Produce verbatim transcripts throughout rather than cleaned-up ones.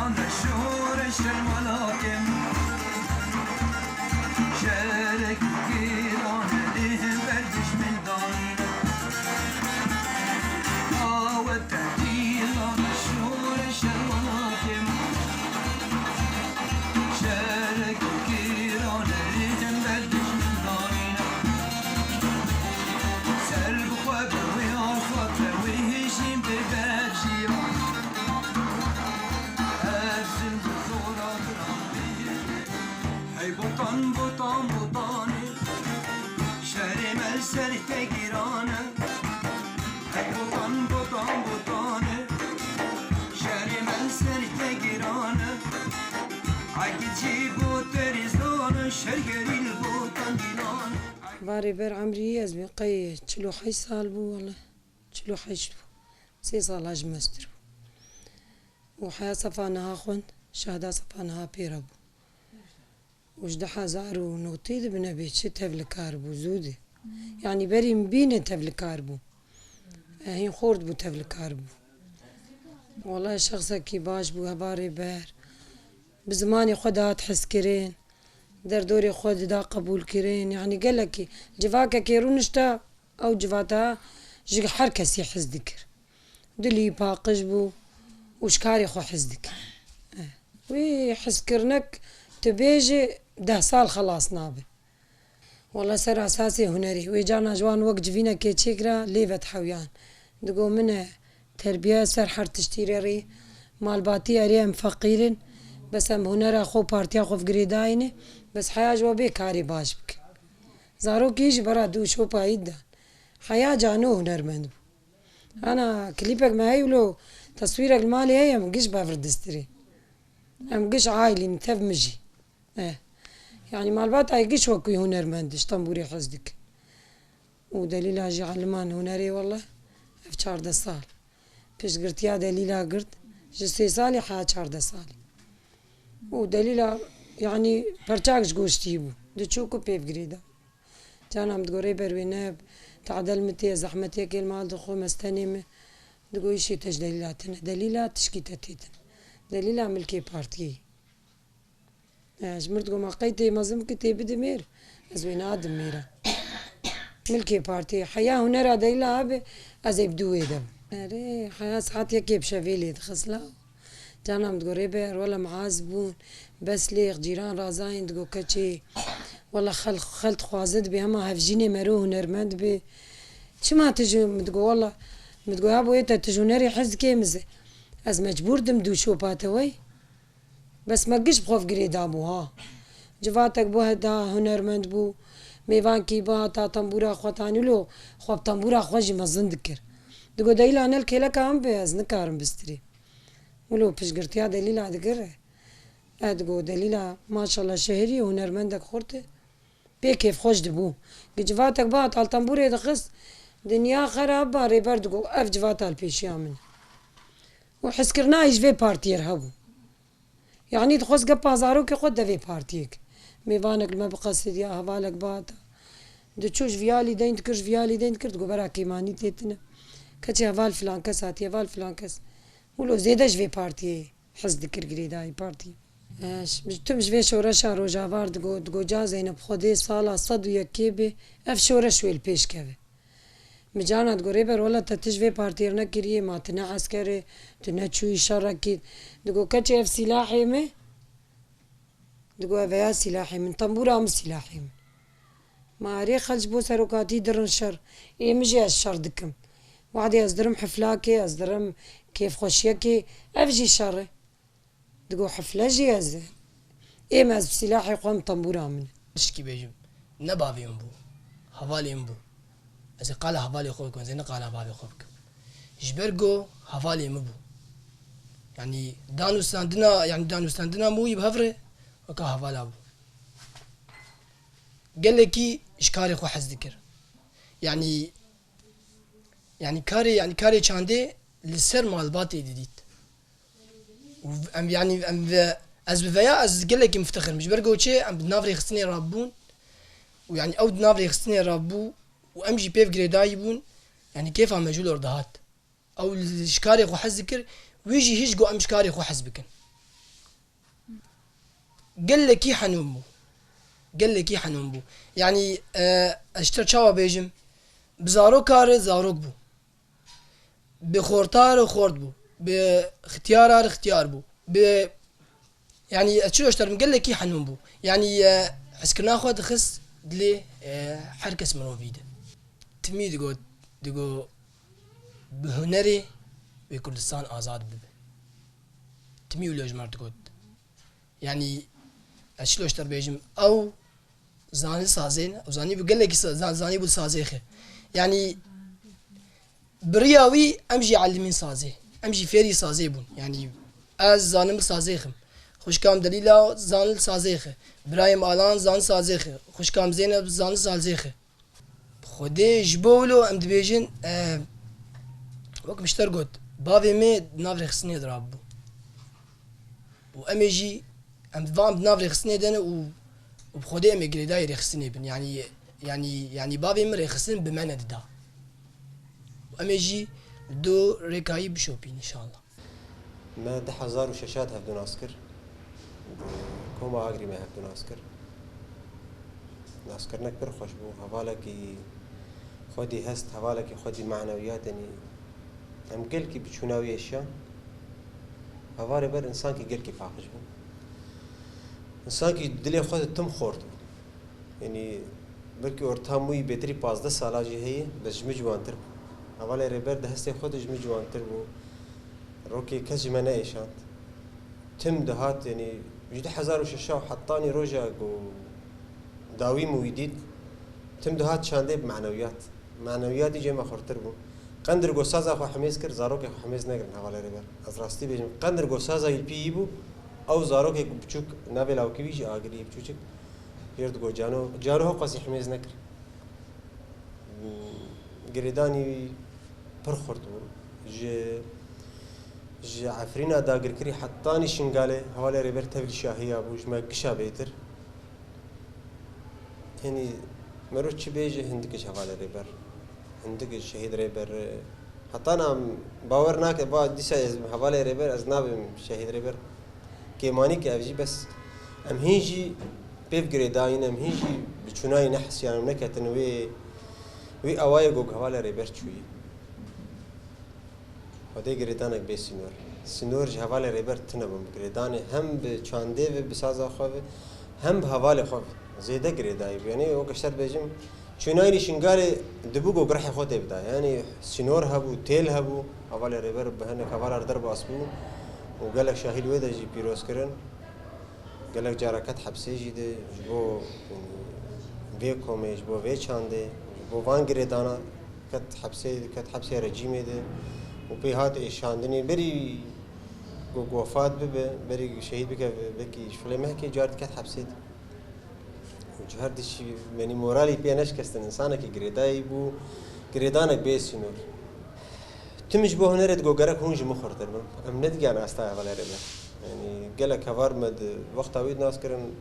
Şoreşên welatê min, şerek û giran li hember dijmin danîne. Dawet te dîlan şoreşên welatê min, şerek û giran li hember dijmin danîne. Ser bi xwe be wê arfa te, wê hêjîn bê ber jiyan. Hey botan, botan, botanê, şerê me li ser te giran e. Hey botan, botan, botanê, şerê me li ser te giran e. Ay kit jî bo te rêzan e, şergerî li botan dîlan e. Barê ber emrî ez bî qey çil û heşt sal bû, wele. Çil û heşt bû. Sê sala ji mestir bû. Û heya sefa niha xwend, şahda sefa niha pê re bû. Û ji du hezar û notê de bine bê çi tevlikar bû, zû de. Yanî berî min bîne tevlikar bû. E, hîn xort bû tevlikar bû. Wela şexsekî baş bû, hevalê ber. Bi zimanê xwe dihat hezkirin. Derdorê xwe dida qebûlkirin. Yanî gelekî civakekê rûnişta, ew civata ji her kesî hez dikir. Dilî paqij bû û ji karê xwe hez dikir. Eh, wî hezkirinek tu bêjî deh sal xelas nabe. Wela ser esasê hunerê. Wê carna ji wan wek civînekê çêkira, lê vedihewiyan. Digo min e terbiye ser her tiştî re rê. Malbatî erê em feqîr in. Bes em hunera xwe û partiya xwe bi girêdayî ne. Bes heya ji we bê karê baş bike. Zarokî jî bera dû şopa yî dan. Heya cano hunermend bû. Ana klîpek me heye wilo, teswîrek li malê heye, em giş bevir distirê. Em giş aîlîn tev min jî. Eh. Yanî malbata giş wekî hunermend ji tembûrê hez dik. Û Delîla jî eliman hunerê wele ev çardeh sal. Piştgirtiya Delîla girt, ji sê salî heya çardeh salî. Û Delîla, yanî, perçak ji goştî bû. Diçû ku pê bi girêda. Cana min digo, "Rêber wê ne, tadel min tê, zehmetiyekê li mal dixwe, mestenê min." Digo, "Îşê te ji Delîla tine. Delîla tişkî te tê tine. Delîla milkê partiyê." E, ji mir digo, "Ma qey tê mezin bike tê bide mêr? Ez wê nadim mêra." Milkê partiyê. Heya hunera Delîla hebe, ez ê bi dû wê de bim. Erê, heya saet yekê bi şevê lê dixist law. Cana min digo, "Rêber, wele maz bûn, bes lêx, cîran razayîn." Digo, "Keçê, wele xel-, xel dixwaze dibê hema hevjînê mero hunermend bê. Çima tu ji," min digo, "Wele," min digo, "ya bo yê te tu ji hunerê hez dikê?" Min zê, "Ez mecbûr dim dû şopa te wey." Bes me giş bi xwe girêdabû ha. Civatek bû heda hunermend bû. Mêvankî bihata tembûra xwe tanî lo xwe bi tembûra xwe jî mezin dikir. Digo, "Delîla ne li kêleka min be, ez nikarim bistirî." Wilo piştgirtiya Delîla digire. E, digo, "Delîla maşallah şehirî hunermendek xurt e. Pê kêfxweş dibû." Gi civatek bihat al tembûrê dixist. Dinya xerab ba, Rêber digo, "Ev civata li pêşiya min." Û hizkirina ji vê partiyê re hebû. Yanî dixwest gepa zarokê xwe de vê partiyek. Mêvanek li me biqesidiya, hevalek bihata. Diçû ji viya lîdeyn dikir, ji viya lîdeyn dikir, digo, "Bera kêmanî tê tine. Keçê heval filan kes hatiye, heval filan kes." Wilo zêde ji vê partiyê hez dikir, girêdayî partiyê. E, ş-, tim ji vê şoreşa Rojava re digo, digo, "Ca Zeynep, Xwedê sala sed û yekê bê, ev şoreş wê li pêş keve." Min cana digo, "Rêber, wela te tişt vê partiyê re nekiriye, ma tu ne esker î, tu neçûyî şerekî." Digo, "Keçê ev sîlahê min?" Digo, "Ev ya sîlahê min, tembûra min sîlahê min." Ma erê xelk ji bo serokatî dirin şer, ê min jî ez şer dikim. Wadê ez dirim hiflakê, ez dirim kêfxweşiyekê, ev jî şer e. Digo, "Hifle jî ez ê. Ê min ez bi sîlahê xwe em tembûra min." Tişkî bêjim. Ne bavê min bû. Hevalê min bû. Ez ê qala hevalê xwe bikim, ez ê ne qala bavê xwe bikim. Ji ber go hevalê min bû. Yanî danûstandina, yanî danûstandina min wî bi hev re weka hevala bû. Gelekî ji karê xwe hez dikir. Yanî, yanî karê, yanî karê çandê li ser malbatê didît. Û em, yanî em ve, ez bi veya ez gelekî miftexir im. Ji ber goçê em di nav rêxistinê rabûn û yanî ew di nav rêxistinê rabû û em jî pêv girêdayî bûn, yanî kêfa me ji lor dihat. Ew li, ji karê xwe hez dikir, wî jî hîç got em ji karê xwe hez bikin. Gelekî henûn bû. Gelekî henûn bû. Yanî, e, ez ji te çawa bêjim? Bi zaroka re zarok bû. Bi xorta re xort bû. Bi xitiyara re xitiyar bû. Bi, yanî, ez çilo ji te bim, gelekî henûn bû. Yanî, e, hezkirina xwe dixist dilê, e, her kes mirovî de. Timî digot, digot, bi hunerê wê Kurdistan azad bibe. Timî wilo ji me re digot. Yanî, ez çilo ji te bêjim, ew zanî sazê ne, ew zanî bû gelekî sa-, za-, zanî bû sazê xwe. Yanî, bi riya wî em jî elimîn sazê. Em jî fêrî sazê bûn. Yanî, ez zanim sazê xim. Xwişkam Delîla zanil sazê xwe. Birayê Alan zan sazê xwe. Xwişkam Zeynep zan sazê xwe. Xwedê ji bo wilo em dibêjin, e, wek min ji te got, bavê me di nav rêxistinê de rabû. Û em ê jî, em van di nav rêxistinê de ne û, û bi Xwedê em ê girêdayî rêxistinê bin. Yanî, yanî, yanî bavê min rêxistin bi me nedida. Û em ê jî li do rêkayî bişopîn, înşallah. Me du hezar û şeş de hevdu nas kir. Koma Agrî me hevdu nas kir. Naskirinek pir xweş bû. Hevalekî xwedî hest, hevalekî xwedî manewiyat, yanî em gelkî bi çûna wî êşiyan. Hevalê ber însankî gelkî paqij bû. Însankî dilê xwe de tim xort bû. Yanî belkî ortam wî bêtirî pazdeh sala jî heye, bes ji min ciwantir bû. Hevalê Rêber di hestê xwe de ji min ciwantir bû. Rokê kes ji me neêşand. Tim dihat, yanî ji du hezar û şeş û hetanî roja ku dawî min wî dît, tim dihat çandê bi manewiyat. Manewiyatî cê me xurtir bû. Qendir ku saza xwe hemêz kir, zarokê xwe hemêz nekirin hevalê Rêber. Ez rastî bêjim, qendir ku saza wî pî yî bû, ew zarokê ku biçûk navê lawkê wî jî Agirî biçûçik, jê re digot cano, cano ho qasî hemêz nekir. Girêdanî wî pir xurt bû. Ji, ji Efrîna dagirkirî hetanî Şingalê, hevalê Rêber tevlî şahiya bû, ji me gişa bêtir. Henî mero çi bêje, hindik ji hevalê Rêber. Hindik ji şehîd Rêber. Heta na bawer nake, ba dîsa ez hevalê Rêber, ez nabim şehîd Rêber. Kêmanî ke ev jî bes em hîn jî pêv girêdayîn, em hîn jî bi çûnayî nehisiyan, em neketin wê, wê awayê ku hevalê Rêber çûyî. Xwedê girêdanek bê sînor. Sînor ji hevalê Rêber tune bûn bi girêdanê. Hem bi çandê ve, bi saza xwe ve, hem bi hevalê xwe ve. Zêde girêdayî bû. Yanî wek ji te dibêjim, çûnayî Şingalê dibû ku girehê xwe tê bida. Yanî sînor hebû, têl hebû. Hevalê Rêber bi hinek hevalar derbas bû û gelek şahîd wê de jî pîroz kirin. Gelek cara ket hepsê jî de ji bo, yanî, vê komê, ji bo vê çandê, ji bo van girêdana ket hepsê, ket hepsê rejîmê de û pê hat êşandinê. Berî ku, ku wefat bibe, berî şehîd bike, belkî ji filê mehkê car diket hepsê de. Û cihar dişî, yanî, moralî pê neşikestin, însanekî girêdayî bû, girêdanek bê sînor. Tim ji bo hunerê digot gerek hûn ji min xurtir bin. Em nedigihan asta hevalê Rêber. Yanî gelek heval me di wexta wî nas kirin,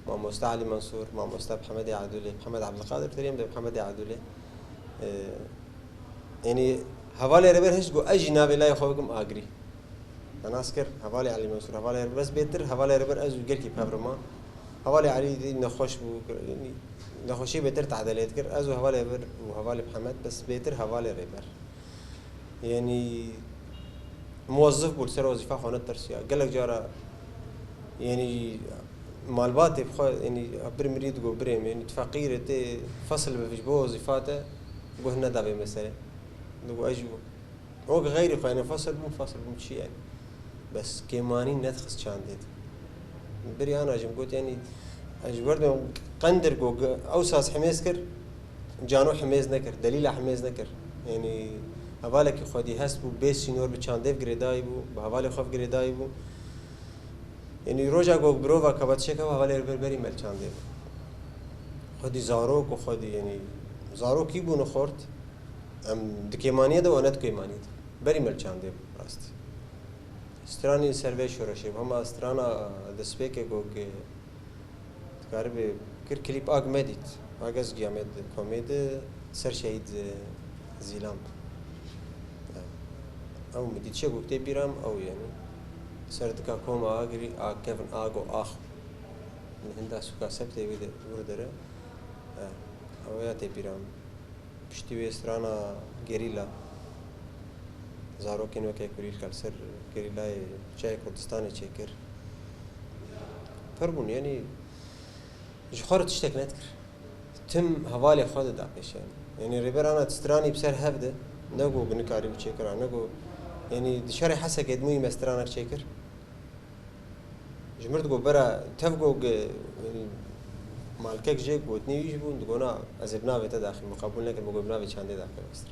mamoste Elî Mensûr, mamoste Mihemedê Edûlê, Mihemed Ebdulqadir Terîm de Mihemedê Edûlê. Ee, yanî hevalê Rêber hişt got ez jî navê layê xwe bikim Agirî. Me nas kir hevalê Elî Mensûr, hevalê Rêber, bes bêtir hevalê Rêber ez û gelkî pev re ma. Hevalê Elî dî nexweş bû, yanî nexweşî bêtir tehdê lê dikir. Ez û hevalê Rêber û hevalê Mihemed, bes bêtir hevalê Rêber. Yanî muwezif bû, li ser wezîfa xwe netirsiya. Gelek cara, yanî malbatê bi xwe, yanî bir mirî digot birê min, yanî tu feqîr î, tê fesil bibî ji bo wezîfa te, guh neda vê meselê. Digot ez jî wek xeyrî xwe, yanî fesil bûm, fesil bûm çi yanî. Bes kêmanî nedixist çandê de. Birî ana jî min got, yanî, ez ji wer de qendir ku ge-, ew saz hemêz kir, cano hemêz nekir, delîla hemêz nekir. Yanî hevalekî xwedî hest bû, bê sînor bi çandê ve girêdayî bû, bi hevalê xwe ve girêdayî bû. Yanî roja ku mirova keva dişê keva hevalê Rêber berî me li çandê bû. Xwedî zarok û xwedî, yanî zarokî bûne xort. Em di kêmaniyê de û ne di kêmaniyê de. Berî me li çandê bû, rastî. Stranî li ser vê şoreşê bû. Hema strana destpêkê ku, ku dikaribe kir klîp Ak Medît. Ak ez giya me di komê de ser şehîd, e, Zîlan bû. Ew Medît çi ku tê bîra min ew yanî. Ser dika koma Agirî, Ak kevin, Ago, Ax. Li hinda sûka Sebtê wê de, wir dere, e, ew ya tê bîra min. Piştî wê strana Gerîla, zarokên weke Kurîlka li ser gerîlayê çiyayê Kurdistanê çêkir. Pir bûn, yanî ji xwe re tiştek nedikir. Tim hevalê xwe dida pêş, yanî. Yanî Rêber ana stranî bi ser hev de, ne ku nikarî bi çêkira, ne ku, yanî di şerê Hesekê dimûyî me stranek çêkir. Ji mir digot, bera tev got, malkek jê gotinê wî jî bûn, digot, na, ez ê bi navê te daxivim, qebûl nekim, min got, bi navê çandê daxivim ez.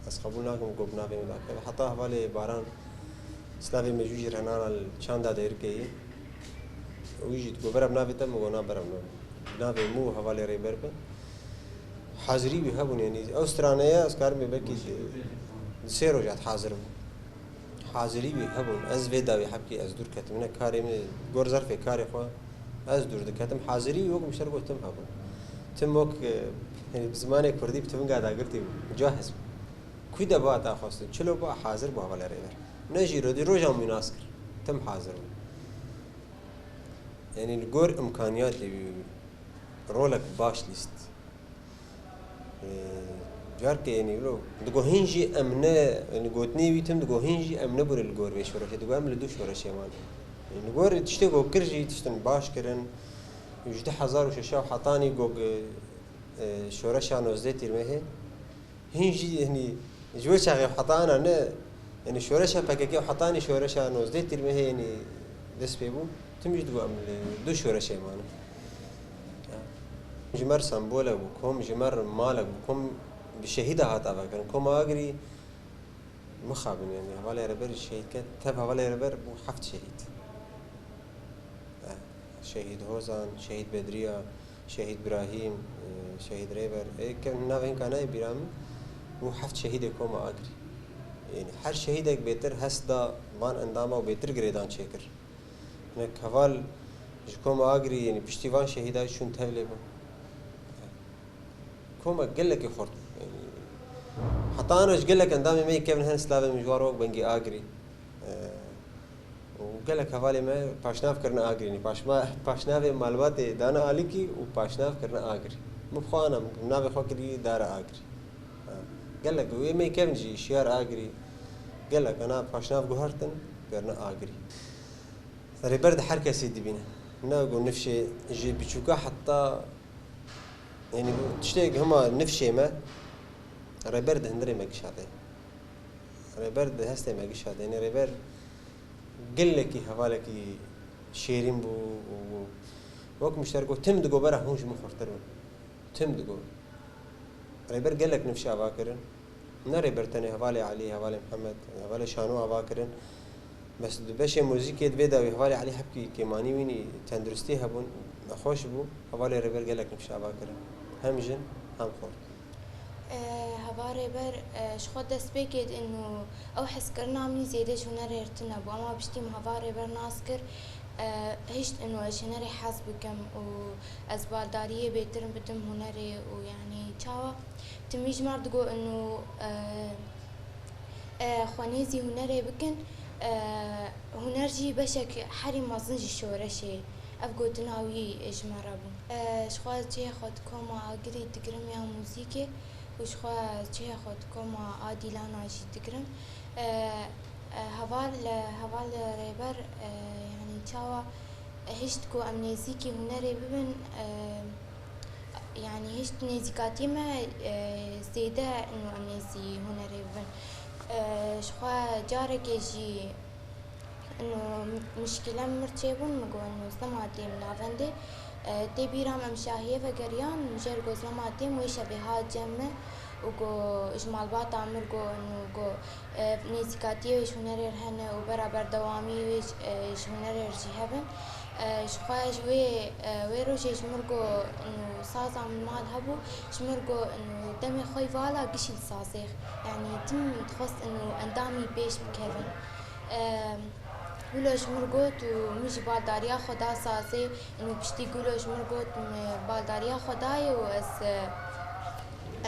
Ez qebûl nakim, min got, bi navê min daxivim. Heta hevalê Baran slavê me jû jî renana li çanda Dêrikê yî. Wî jî digot, bera bi navê te, min got, na, bera bi navê, bi navê min û hevalê Rêber be. Hazirî wî hebûn, yanî ew straneye ez karim bê belkî di, di sê roja hazir bû. Hazirî wî hebûn. Ez vê dawî hebkî ez dûr ketim. Ne karê min, gor zerfê karê xwe, ez dûr diketim. Hazirî wî wek mişter got tim hebûn. Tim wek, e, yanî bi zimanê kurdî bi tivinga dagirtî bû. Cahiz bû. Kû de ba daxwestin. Çilo ba hazir bû hevalê Rêber. Ne jî rodî rojan wî nas kir. Tim hazir bû. Yanî li gor imkaniyatê wî rolek baş lîst. Ee, carkê, yanî, wilo, digo hîn jî em ne, yanî, gotinê wî tim digo hîn jî em neborê li gor vê şoreşê, digo em li du şoreşê wan. Yanî, li gor tiştê ku kir jî tiştin baş kirin, ji du hezar û şeş hetanî ku, e, şoreşa nozdeh Tîrmehê, hîn jî, yanî, ji wê çaxê heta ana ne, yanî, şoreşa P K K hetanî şoreşa nozdeh Tîrmehê, yanî, dest pê bû. Tim jî digo em li du şoreşê mane. Ya. Ji me re sembolek bû, kom ji me re malek bû, kom bi şehîda hat avekirin. Koma Agirî mixabin, yanî hevalê Rêber şehîd ket, tev hevalê Rêber bû heft şehîd. Eh, Şehîd Hozan, Şehîd Bedriya, Şehîd Birahîm, eh, Şehîd Rêber. Ê ke navê hinka nayê bîra min, bû heft şehîdê Koma Agirî. Yanî her şehîdek bêtir hest da van endama û bêtir girêdan çêkir. Hinek heval ji Koma Agirî, yanî piştî van şehîda jî çûn tevlê bû. Koma gelekî xurt bû. Yanî heta ana ji gelek endamê me yê kevin hen slavê min ji wan re wek Bengî Agirî. Ee, û gelek hevalê me paşnav kirine Agirî. Yanî paşma-, paşnavê malbatê dane alîkî û paşnav kirine Agirî. Min bi xwe ana, min navê xwe kirî Dara Agirî. Ha. Gelek wê me yê kevin jî Şiyar Agirî. Gelek ana paşnav guhertin, kirine Agirî. Rêber di her kesî dibîne. Ne ku nifşê ji biçûka heta, yanî, tiştê hema nifşê me, Rêber di hundirê me gişa de. Rêber di hestê me gişa de. Yanî Rêber gelekî hevalekî şêrîn bû û wek mişter got, tim digo bera hûn ji min xurtir bin. Tim digo. Rêber gelek nifşê ava kirin. Ne Rêber tenê hevalê Elî, hevalê Mihemed, hevalê Şano ava kirin. Bes di beşê muzîkê di vê dawî hevalê Elî hebkî kêmanî wînî tenduristî hebûn, nexweş bû. Hevalê Rêber gelek nifşê ava kirin. Hem jin, hem xort. E, Heva Rêber, e, ji xwe destpêkê di û ew hezkirina min zêde ji hunerê re tune bû. Ema piştî min Heva Rêber nas kir, e, hişt û ez ji hunerê hez bikim û ez baldariyê bêtir bidim hunerê û, yanî, çawa? Timî ji me re digo û, e, e, xwe nêzî hunerê bikin, e, huner jî beşek herî mezin ji şoreşê. Ev gotina wî ji me re bû. E, ji xwe cihê xwe di koma Agirî digirim ya muzîkê û ji xwe cihê xwe di koma a Dîlana jî digirim. E, e, heval, heval Rêber, e, yanî çawa hişt ku em nêzîkî hunerê bibin, e, yanî hişt nêzîkatiyê me, e, zêde û em nêzî hunerê bibin. E, ji xwe carekê jî Ino mişkîle min çêbûn, min got, ino zilma têm navendê. E, tê bîra min em şahiyê vegeriyan, min jê re got, zilma têm, wê şevê hat cem min û got, ji malbata min re got, ino got, e, nêzîkatiyê wê ji hunerê re hene û bera berdewamiyê wê ji, e, ji hunerê re jî hebin. E, ji xwe ji wê, e, wê rojê ji min re got, ino saza min mal hebû, ji min re got, ino demê xwe yî vala gişî li sazê, yanî tim dixwest ino endamî pêş bikevin. Em, Gulo ji min got û min jî baldariya xwe da sazê. Û piştî Gulo ji min got, min baldariya xwe dayê û ez,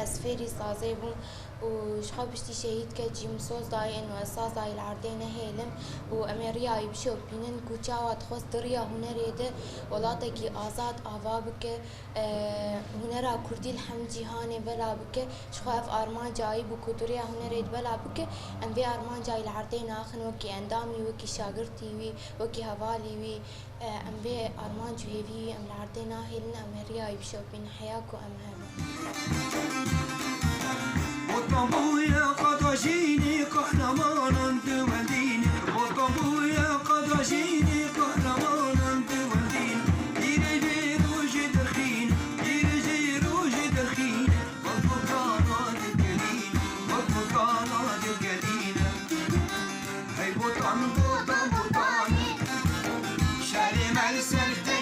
ez fêrî sazê bûm. Û ji xwe piştî şehîd keçî min soz dayê ên û ez saz dayî li erdê nehêlim û em ê riya wî bişopînin ku çawa dixwest di riya hunerê de welatekî azad ava bike, e, hunera kurdî li hemî cîhanê bela bike. Ji xwe ev armanca wî bû ku di riya hunerê de bela bike, em vê armanca wî li erdê naxin wekî endamî, wekî şagirtî wî, wekî hevalî wî. Em vê armanc û hêvî wî em li erdê nahêlin, em ê riya wî bişopînin heya ku em hebin. Vatan bûye qada jînî qehremanan diwendîn. Vatan bûye qada jînî qehremanan diwendîn. Îrê jê rojê derxîn, îrê jê rojê derxîn. Vatan bûye qada jînî qehremanan diwendîn. Hey Botan, Botan, Botanê, şerê me li ser te